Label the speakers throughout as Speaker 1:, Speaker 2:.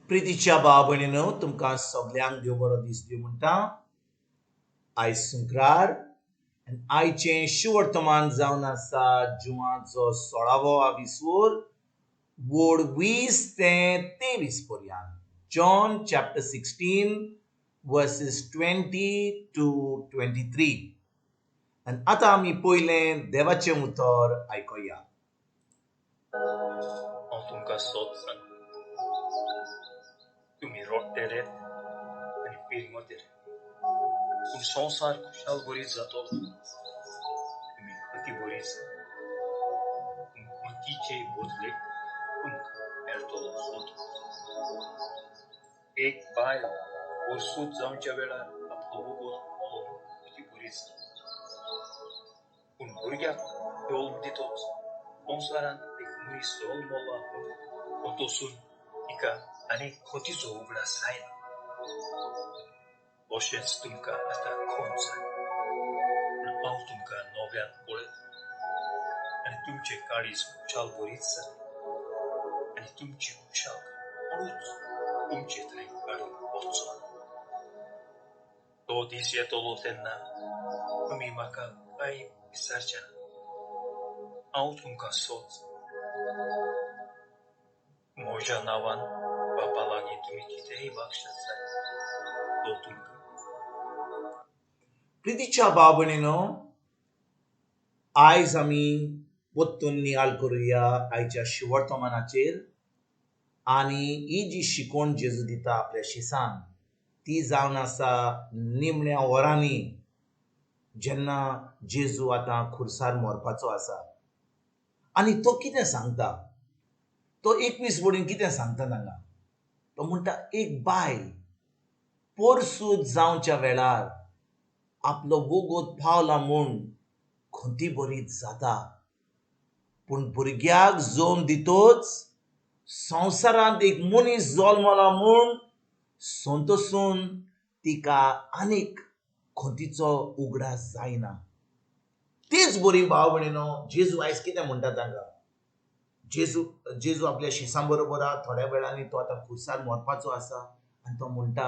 Speaker 1: प्रितीच्या भाव भयणीनो, तुमकां सगल्यांक देव बरो दीस दिवं म्हणटा. आयज शुक्रार आनी आयचें शुवर्तमान जावन आसा जुवाचो सोळावो आविसोर वोड 20 ते 23 पर्यंत. John chapter 16 verses 20 to 23. आनी आतां आमी पयलें देवाचें उतर आयकुया.
Speaker 2: हांव तुमकां सोद सांगता, तुमी रोडटेले आनी पिरंगतले, पूण संवसार खुशाल बरीच जातलो. तुमी खती बरीच, पूण खतीचे बदलेक तुमकां मेळटलो सोद. एक बायल वर्सूद जावच्या वेळार आपलो वोगोत पावलो म्हूण खती बरीच जाता, पूण भुरग्याक जल्म दितच संवसारांत एक मनीस जल्मला म्हूण खतोसून तिका आनीक खतीचो उगडास जायना. तशेंच तुमकां आतां खंत जाय, पूण हांव तुमकां नव्यान पळयतलो आनी तुमचें काळीज खुशाल बरीच जातलें आनी तुमची खुशालकाय कोणूच तुमचे थंय काडून वचचो ना. तो दीस येतलो तेन्ना तुमी म्हाका कांय विचारचे ना. हांव तुमकां सोद, म्हज्या नांवान बापा लागीं तुमी कितेंय मागशात जाल्यार तो तुमकां.
Speaker 1: प्रितीच्या भाव भयणीनो, आयज आमी परतून नियाळ करुया आयच्या शिवर्तमानाचेर आनी ही जी शिकवण जेजू दिता आपल्या शिसान ती जावन आसा निमण्या वरांनी, जेन्ना जेजू आतां खुर्सार मरपाचो आसा. आनी तो कितें सांगता, तो 21 वडीन कितें सांगता तांकां, तो म्हणटा एक बायल परसूद जावच्या वेळार आपलो वोगोत पावला म्हूण खंती बरीच जाता, पूण भुरग्याक जल्म दितच संवसारांत एक मनीस जल्मला म्हूण संतोसून तिका आनीक खंतीचो उगडास जायना. तीच बरी भाव भयणीनो, जेजू आयज कितें म्हणटा तांकां, जेजू आपल्या शिसां बरोबर थोड्या वेळांनी तो आतां खुर्सार मरपाचो आसा आनी तो म्हणटा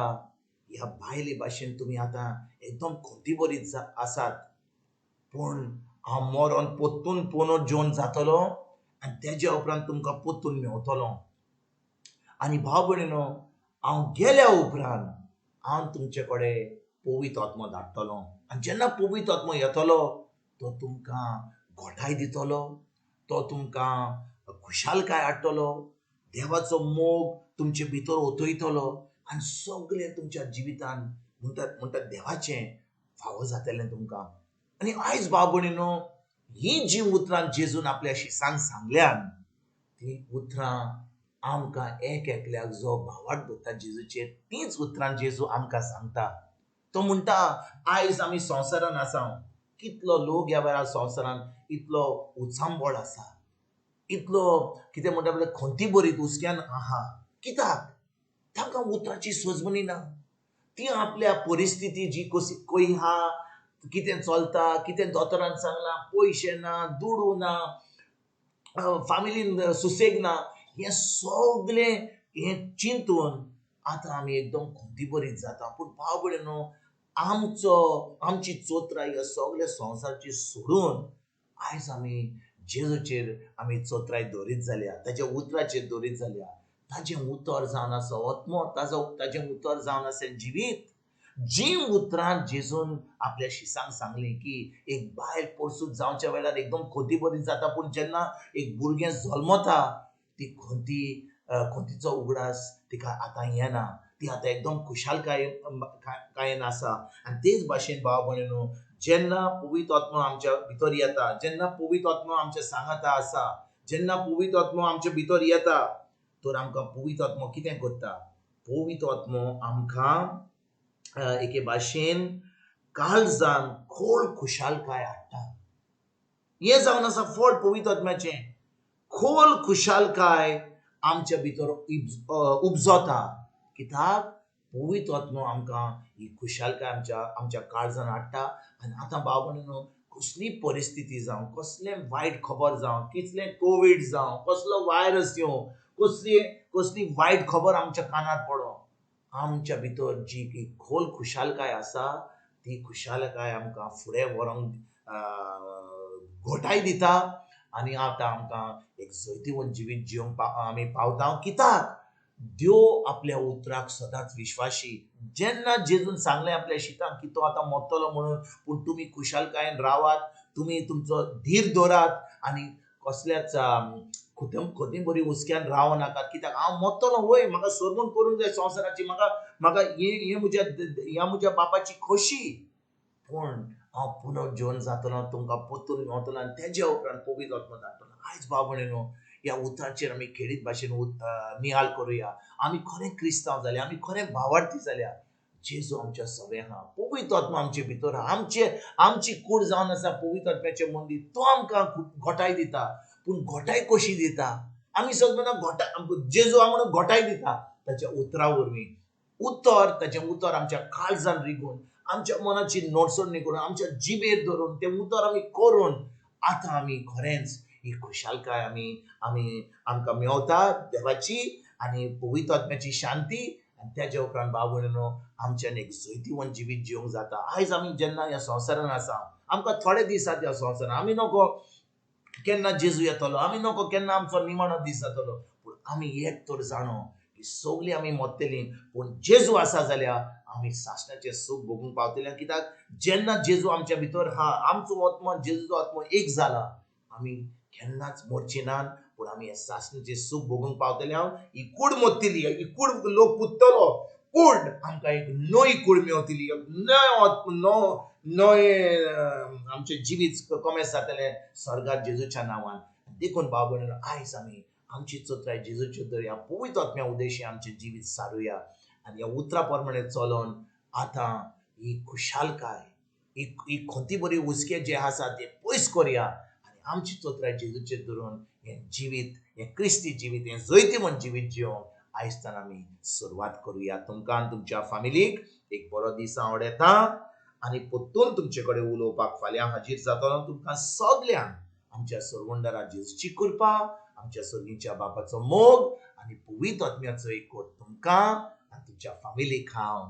Speaker 1: ह्या बायले भाशेन तुमी आतां एकदम खंती बरीच आसात, पूण हांव मरोन परतून पुनर्जीवन जातलो आनी तेज्या उपरांत तुमकां परतून मेवतलो. आनी भाव भयणीनो, हांव गेल्या उपरांत हांव तुमचे कडेन पवित्र आत्मो धाडटलो आनी जेन्ना पवित्र आत्मो येतलो तो तुमकां घोटाय दितलो, तो तुमकां खुशालकाय हाडटलो, देवाचो मोग तुमचे भितर ओतयतलो आनी सगळें तुमच्या जिवितान म्हणटात देवाचें फावो जातलें तुमकां. आनी आयज भाव भयणीनो, हीं जीं उतरां जेजून आपल्या शिसांक सांगल्यान तीं उतरां आमकां एक एकल्याक जो भावार्थ दवरता जेजूचेर तींच उतरां जेजू आमकां सांगता. तो म्हणटा आयज आमी संवसारान आसा, कितलो लोक ह्या वेळार संवसारान इतलो उचांबळ आसा, इतलो कितें म्हणटा पळय खंती बरीत हुसक्यान आहा, कित्याक तांकां उतराची सजमणी ना. ती आपल्या परिस्थिती जी कशी खंय आहा, कितें चलता, कितें दोतोरान सांगलां, पयशे ना, दुडू ना, फामिलीन सुसेग ना, हें सगळें हें चिंतून आतां आमी एकदम खंती बरीत जाता. पूण भाव भयणीनो, आमची चोत्राय ह्या सगळ्या संवसाराची सोडून आयज आमी जेजूचेर आमी चोत्राय दवरीत जाल्या, ताज्या उतराचेर दवरीत जाल्या. ताजें उतर जावन आसा आत्मो, ताजें उतर जावन आसा जिवीत. जी उतरां जेजून आपल्या शिसांक सांगली की एक बायल परसूद जावच्या वेळार एकदम खंती बरी जाता, पूण जेन्ना एक भुरगें जल्मता ती खंतीचो उगडास तिका आतां येना, ती आतां एकदम खुशालकायेन आसा. आनी तेच भाशेन भाव भयणीनो, जेन्ना पवित्र आत्मो आमच्या भितर येता, जेन्ना पवित्र आत्मो आमच्या सांगाता आसा, जेन्ना पवित्र आत्मो आमच्या भितर येता, तर आमकां पवित्र आत्मो कितें करता, पवित्र आत्मो आमकां एके भाशेन काळजान खोल खुशालकाय हाडटा. हें जावन आसा फळ पवित्र आत्म्याचें, खोल खुशालकाय आमच्या भितर उपजता. कित्याक पवित्र आत्मो आमकां ही खुशालकाय आमच्या काळजान हाडटा. आनी आतां भाव भयणीनो, कसली परिस्थिती जावं, कसलें वायट खबर जावं, कितलें कोवीड जावं, कसलो वायरस येवं, कसली कसली वायट खबर आमच्या कानार पडो, आमच्या भितर जी की खोल खुशालकाय आसा ती खुशालकाय आमकां फुडें व्हरोंक घोटाय दिता आनी आतां आमकां एक जैतिवंत जिवीत जिवंक आमी पावता. कित्याक देव आपल्या उतराक सदांच विश्वाशी. जेन्ना जेजून सांगलें आपल्या शितांक की तो आतां मरतलो म्हणून, पूण तुमी खुशालकायेन रावात, तुमी तुमचो धीर दवरात आनी कसल्याच खोती बरी हुस्क्यान रावं नाकात. कित्याक हांव मरतलो वय, म्हाका सरवण करूंक जाय संवसाराची, म्हाका म्हाका हें म्हज्या ह्या म्हज्या बापाची खोशी, पूण हांव पुनर्जीवन जातलो, तुमकां परतून मेवतलो आनी तेज्या उपरांत पवित्र आत्मो धाडटलो. आयज भाव भयणीनो ह्या उतराचेर आमी खेरीत भाशेन निहाल करुया. आमी खरें क्रिस्तांव जाल्या, आमी खरें भावार्थी जाल्या. जेजू आमच्या सगळें आहा, पवित्र आत्मो आमचे भितर आहा, आमचे आमची कूड जावन आसा पवित्र आत्म्याचें मंदीर. तो आमकां घोटाय दिता, पूण घोटाय कशी दिता? आमी सगळ्यांना घोटा जेजू आमकां घोटाय दिता ताच्या उतरा वरवीं. उतर ताचें उतर आमच्या काळजान रिगून, आमच्या मनाची नडसण करून, आमच्या जिबेर धरून तें उतर आमी करून आतां आमी खरेंच ही खुशालकाय आमी आमी आमकां मेवता देवाची आनी पवित्र आत्म्याची शांती. आनी तेज्या उपरांत भाव भयणीनो आमच्यान एक जैतिवंत जिवीत जिवंक जाता. आयज आमी जेन्ना ह्या संवसारान आसा, आमकां थोडे दीस आसा ह्या संवसारान, आमी नको केन्ना जेजू येतलो, आमी नको केन्ना आमचो निमाणो दीस जातलो, पूण आमी एक तर जाणो की सगळीं आमी मरतलीं, पूण जेजू आसा जाल्यार आमी सासणाचें सूख भोगूंक पावतले. कित्याक जेन्ना जेजू आमच्या भितर आहा, आमचो आत्मो जेजूचो आत्मो एक जाला, आमी केन्नाच मरची नात, पूण आमी हें सासणाचें सूख भोगूंक पावतले. हांव ही कूड मरतली, ही कूड लोक पुत्तलो, पूण आमकां एक नवी कूड मेवतली, एक नवो नवें आमचें जिवीत कमेस जातलें स्वर्गार जेजूच्या नांवान. देखून भाव भयणीनो आयज आमी आमची चत्राय जेजूच्यो दरया पवित्र आत्म्या उद्देशी आमचें जिवीत सारुया आनी ह्या उतरा प्रमाणे चलोन आतां ही खुशालकाय, ही खंती बरी हुस्के जे आसा ते पयस करुया आनी आमची चत्राय जेजूचेर धरून हें जिवीत, हें क्रिस्ती जिवीत, हें जैतिवंत जिवीत जिवंक आयजतान आमी सुरवात करुया. तुमकां आनी तुमच्या फामिलीक एक बरो दीस हांव आवडयता आनी परतून तुमचे कडेन उलोवपाक फाल्यां हाजीर जातलो. तुमकां सगल्यांक आमच्या सरवंडरा जेजूची कृपा, आमच्या सर्गीच्या बापाचो मोग आनी पवित्र आत्म्याचो एकवट तुमकां आनी तुमच्या फामिलीक हांव